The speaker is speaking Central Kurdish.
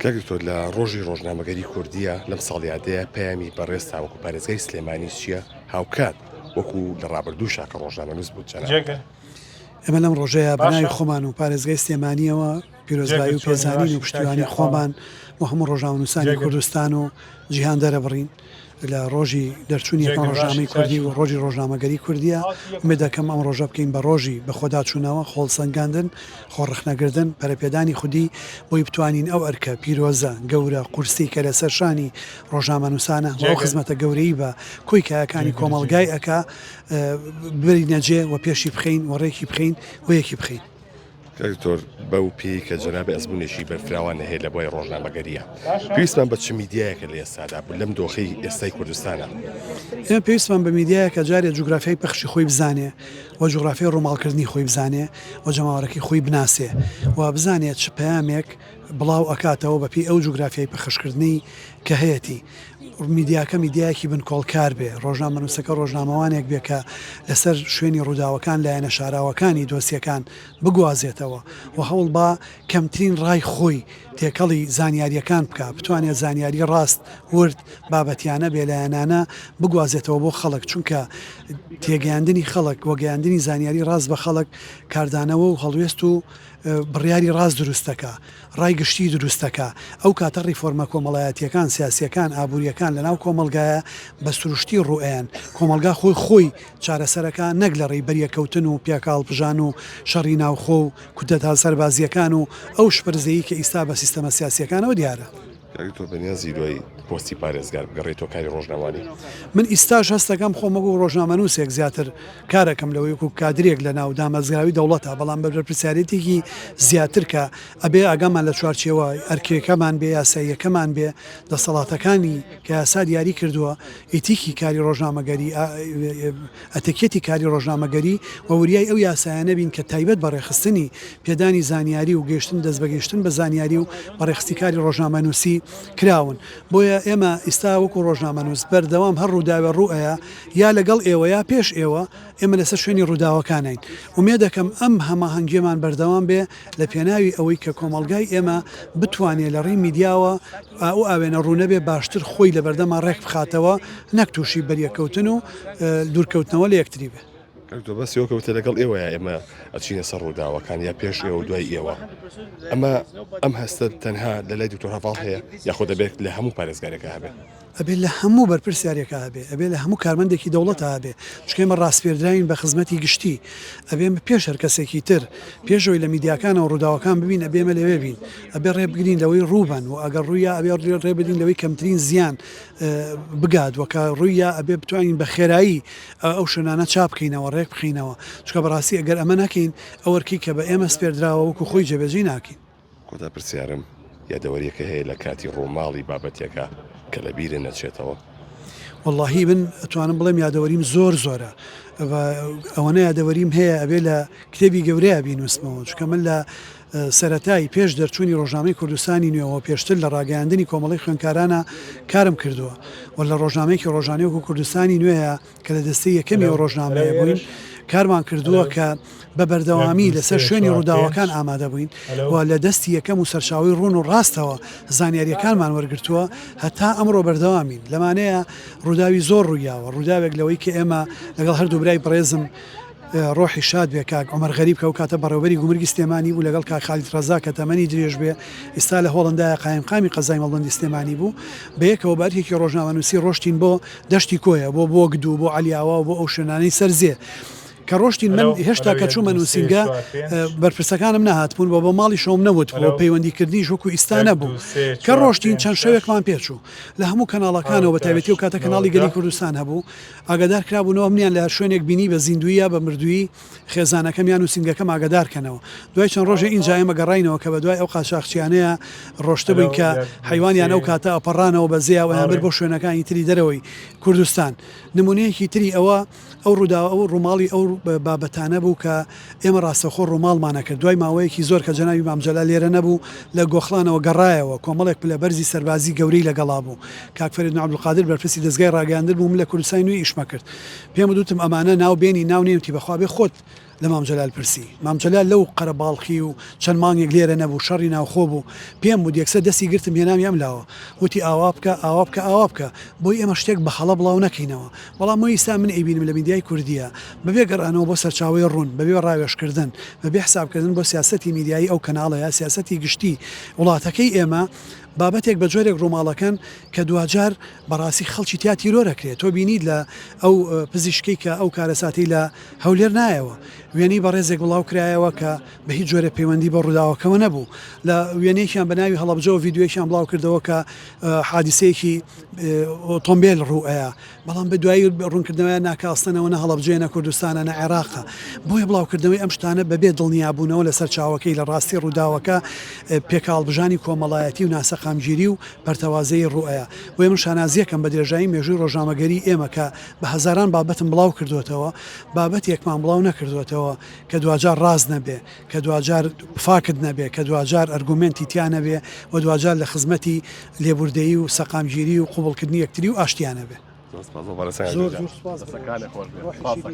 کاک دکتۆر لە ڕۆژی ڕۆژنامەگەری کوردیە لەم ساڵیادەیە پەیامی بەڕێزتان وەکو پارێزگای سلێمانی چییە هاوکات وەکو لە ڕابردووشا کە ڕۆژنامەنووس بووت جەنابتان؟ جێگر. ئێمە لەم ڕۆژەیا بە باشە. ناوی خۆمان و پارێزگای سلێمانیەوە پیرۆزبایی جێگر و چۆنی پێزانین باشی و چاکی پشتیوانی ئەحواڵت؟ خۆمان بۆ هەموو ڕۆژنامەنووسانی جێگر. کوردستان و جیهان دەرەبڕین. لە ڕۆژی دەرچوونی یەکەم جێگر باشی ڕۆژنامەی کوردی چاکی. و ڕۆژی ڕۆژنامەگەری کوردیە، ئومێد دەکەم ئەم ڕۆژە بکەین بە ڕۆژی بەخۆداچوونەوە، خۆهەڵسەنگاندن، خۆڕەخنەگردن، پەرەپێدانی خودی، بۆی بتوانین ئەو ئەرکە پیرۆزە، گەورە، قورسەی کە لەسەر شانی ڕۆژنامەنووسانە و ئەو جێگر. خزمەتە گەورەی بە کۆی کایەکانی جێگر کۆمەڵگای جێگر. ئەکا، ببەینە جێ و پێشی بخەین و ڕێکی بخەین و یەکی بخەین. کاک دکتۆر بەو پێی کە جەنابی ئەزموونێکی بەرفراوانە هەیە لە بواری ڕۆژنامەگەرییە، پێویستمان بە چ میدیایەکە لە ئێستادا لەم دۆخەی ئێستای کوردستانا؟ ئێمە پێویستمان بە میدیایەکە جارێ جوگرافیای پەخشی خۆی بزانێ و جوگرافیای ڕووماڵکردنی خۆی بزانێ و جەماوەرەکەی خۆی بناسێ و بزانێ چ پەیامێک بڵاو ئەکاتەوە بەپێی ئەو جوگرافیای پەخشکردنەی کە هەیەتی. میدیاکە میدیایەکی بنکۆڵکار بێ، ڕۆژنامەنووسەکە ڕۆژنامەوانێک بێ کە لەسەر شوێنی ڕووداوەکان لایەنە شاراوەکانی دۆسیەکان بگوازێتەوە و هەوڵ با کەمترین ڕای خۆی تێکەڵی زانیارییەکان بکا، بتوانێ زانیاری ڕاست، ورد، بابەتیانە، بێلایەنانە بگوازێتەوە بۆ خەڵک، چونکە تێگەیاندنی خەڵک و گەیاندنی زانیاری ڕاست بە خەڵک کاردانەوە و هەڵوێست و بڕیاری ڕاست دروست دەکا، ڕای گشتی دروست دەکا، ئەو کاتە ڕیفۆرمە کۆمەڵایەتییەکان، سیاسییەکان، ئابوورییەکان لەناو کۆمەڵگایە بە سروشتی ڕوو ئەیەن، کۆمەڵگا خۆی خۆی چارەسەرەکا نەک لە ڕێی بەریەککەوتن و پێکهەڵپژان و شەڕی ناوخۆ و کودەتا سەربازییەکان و ئەو شپرزەیی کە ئیستا بە سیستەمە سیاسییەکانەوە دیارە. کاک دکتۆر بەنیازی دوای پۆستی پارێزگار بگەڕێیتەوە کاری ڕۆژنامەوانی؟ من ئیستاش هەست دەکەم خۆم وەکو ڕۆژنامەنووسێک زیاتر کارەکەم لەوەی وەکو کادرێک لە ناو دامەزراوی دەوڵەتە بەڵام بە بەرپرسیارێتێکی زیاتر کە ئەبێ ئاگامان لە چوارچێوە ئەرکێکەمان بێ یاساییەکەمان بێ دەسەڵاتەکانی کە یاسا دیاری کردووە ئیتیکی کاری ڕۆژنامەگەری ئەتەکیەتی کاری ڕۆژنامەگەری و وریای ئەو یاسایانە بین کە تایبەت بە ڕێکخستنی پێدانی زانیاری و گەیشتن دەستبەگەیشتن بە زانیاری و بەڕێخستی کاری ڕۆژنامەنووسی کراون بۆیە ئێمە ئیستا وەکو ڕۆژنامەنووس بەردەوام هەر ڕووداوێ ڕوو ئەیا یا لەگەڵ ئێوە یا پێش ئێوە ئێمە لەسەر شوێنی ڕووداوەکانین ئومێدەکەم ئەم هەماهەنگیەمان بەردەوام بێ لە پێناوی ئەوەی کە کۆمەڵگای ئێمە بتوانێ لە ڕێی میدیاوە ئەو ئاوێنە ڕوونە بێ باشتر خۆی لە بەردەما ڕێک بخاتەوە نەک تووشی بەریەککەوتن و دوورکەوتنەوە لە یەکتری بێ. کاک تۆ بەس ئێوە کەوتە لەگەڵ ئێوەیە ئێمە ئەچینە سەر ڕووداوەکان یا پێش ئێوە و دوای ئێوە ئەمە ئەم هەستە تەنها لە لای دکتۆر هەڤاڵ هەیە یاخۆ دەبێت لە هەموو پارێزگارێکا هەبێت؟ ئەبێ لە هەموو بەرپرسیارێکا هەبێ، ئەبێ لە هەموو کارمەندێکی دەوڵەتا هەبێ، چونکە ئێمە ڕاسپێردراوین بە خزمەتی گشتی، ئەبێ ئێمە پێش هەر کەسێکی تر، پێش ئەوەی لە میدیاکانەوە ڕووداوەکان ببین ئەبێ ئێمە لەوێ بین، ئەبێ ڕێ بگرین لەوەی ڕووبەن و ئەگەر ڕوویا ئەبێ ڕێ بدین لەوەی کەمترین زیان بگات و کە ڕوویا ئەبێ بتوانین بە خێرایی ئەو شوێنانە چاک بکەینەوە، ڕێک بخەینەوە، چونکە بەڕاستی ئەگەر ئەمە نەکەین ئەو ئەرکەی کە بە ئێمە سپێردراوە وەکو خۆی جێبەجێی ناکەین. کۆتا پرسیارم، یادەوەریەکە هەیە لە کاتی ڕووماڵی بابەتێکا کە لە بیرت نەچێتەوە؟ وەڵاهی من ئەتوانم بڵێم یادەوەریم زۆر زۆرە و ئەوەنە یادەوەریم هەیە ئەبێ لە کتێبی گەورەیا بینووسمەوە چونکە من لە سەرەتای پێش دەرچوونی ڕۆژنامەی کوردستانی نوێوە پێشتر لە ڕاگەیاندنی کۆمەڵەی خوێندکارانە کارم کردووە و لە ڕۆژنامەیەکی ڕۆژانەی وەکو کوردستانی نوێیە کە لە دەستەی یەکەمی ئەو ڕۆژنامەیە بووین کارمان کردووە کە بە بەردەوامی لەسەر شوێنی ڕووداوەکان ئامادە بووین و لە دەستی یەکەم و سەرچاوەی ڕوون و ڕاستەوە زانیارییەکانمان وەرگرتووە هەتا ئەمڕۆ بەردەوامین لەمانەیە ڕووداوی زۆر ڕوویاوە ڕووداوێک لەوەی کە ئێمە لەگەڵ هەردوو برای بەڕێزم ڕۆحی شاد بێ کاک عومەر غەریب کە ئەو کاتە بەڕێوەبەری گومرگی سلێمانی بوو لەگەڵ کاک خالید ڕەزا کە تەمەنی درێژ بێ ئیستا لە هۆڵەندایە قایمقامی قەزای مەڵبەندی سلێمانی بوو بەیەکەوە بە ئەرکێکی ڕۆژنامەنووسی ڕۆشتین بۆ دەشتی کۆیە بۆ بۆگد و بۆ عەلیاوا و بۆ ئەو شوێنانەی سەر زێ کە ڕۆشتین من هێشتا کە چوومە نووسینگە بەرپرسەکانم نەهاتبوون و بۆ ماڵیشەوەم نەوتبوو و پەیوەندیکردنیش وەکو ئیستا نەبوو کە ڕۆشتین چەند شەوێکمان پێچوو لە هەموو کەناڵەکانەوە بە تایبەتی ئەو کاتە کەناڵی گەلی کوردستان هەبوو ئاگادار کرابوونەوە منیان لە هەر شوێنێک بینی بە زیندوویی یا بە مردوویی خێزانەکەم یا نووسینگەکەم ئاگادار کەنەوە. دوای چەند ڕۆژێ ئینجا ئێمە گەڕاینەوە کە بە دوای ئەو قاچاخچیانەیا ڕۆشتبووین کە حەیوانیان ئەو کاتە ئەپەڕانەوە بە زێیا و ئەیانبرد بۆ شوێنەکانی تری دەرەوەی کوردستان. نموونەیەکی تری ئەوە ئەو ڕووداوە ئەو ڕووماڵی ئەو بابەتانە بوو کە ئێمە ڕاستەوخۆ ڕووماڵمان ئەکرد. دوای ماوەیەکی زۆر کە جەنابی مام جەلال لێرە نەبوو، لە گۆخڵانەوە گەڕایەوە، کۆمەڵێک پلە بەرزی سەربازی گەورەی لەگەڵا بوو. کاک فەرێدون عەبدولقادر بەرپرسی دەزگای ڕاگەیاندن بوو، من لە کوردستانی نوێ ئیشمەکرد. پێم وتم ئەمانە ناو بێنی ناو نێوتی بەخوا بێ خۆت. لە مام جەلال پرسی. مام جەلال لەو قەرەباڵخی و چەند مانگێک لێرە نەبوو، شەڕی ناوخۆ بوو. پێم وت، یەکسەر دەستی گرتم هێنامی ئەم لاوە. وتی ئاوا بکە، ئاوا بکە، ئاوا بکە. بۆی ئێمە شتێک بە هەڵە بڵاو نەکەینەوە. بەڵام ئیستا من ئەیبینم لە میدیای کوردییە، بەبێ گەڕانەوە بۆ سەرچاوەی ڕوون، بەبێ ڕاوێژکردن، بەبێ حسابکردن بۆ سیاسەتی میدیایی ئەو کەناڵە یا سیاسەتی گشتی وڵاتەکەی ئێمە، بابەتێک بە جۆرێک ڕووماڵەکەن کە دواجار بەڕاستی خەڵکی تیا تیرۆر ئەکرێ. تۆ بینیت لە ئەو پزیشکەی کە ئەو کارەساتەی لە هەولێر نایەوە. وێنەی بەڕێزێک بڵاو کرایەوە کە بە هیچ جۆرێک پەیوەندی بە ڕووداوەکەوە نەبوو. لە وێنەیەکیان بە ناوی هەڵەبجەوە ڤیدیۆیەکیان بڵاو کردەوە کە حادیسەیەکی ئۆتۆمبێل ڕوو ئەیا. بەڵام بە دوایی ڕوونکردنەوەیان نا کە ئەسڵەن ئەوە نە هەڵەبجەیە نە کوردستانە نە عێراقە. بۆیە بڵاوکردنەوەی ئەم شتانە بەبێ دڵنیابوونەوە لە سەرچاوەکەی لە ڕاستی ڕووداوەکە پێکهەڵبژانی کۆمەڵایەتی و ناسەقامگیری و پەرتەوازەیی ڕووئەیا. بۆیە من شانازییەکەم بە درێژایی مێژووی ڕۆژنامەگەری ئێمە کە بە هەزاران بابەتم بڵاو کردووەتەوە، بابەتێکمان بڵاو نەکردووەتەوە کە دواجار ڕاست نەبێ، کە دواجار فاکت نەبێ، کە دواجار ئەرگومێنتی تیا نەبێ و دواجار لە خزمەتی لێبوردەیی و سەقامگیری و قبوڵکردنی یەکتری و ئاشتیا نەبێ. زۆر سپاس بۆ بەڕێزتان زۆر زۆر سپاس. دەستەکانت خۆش بێ.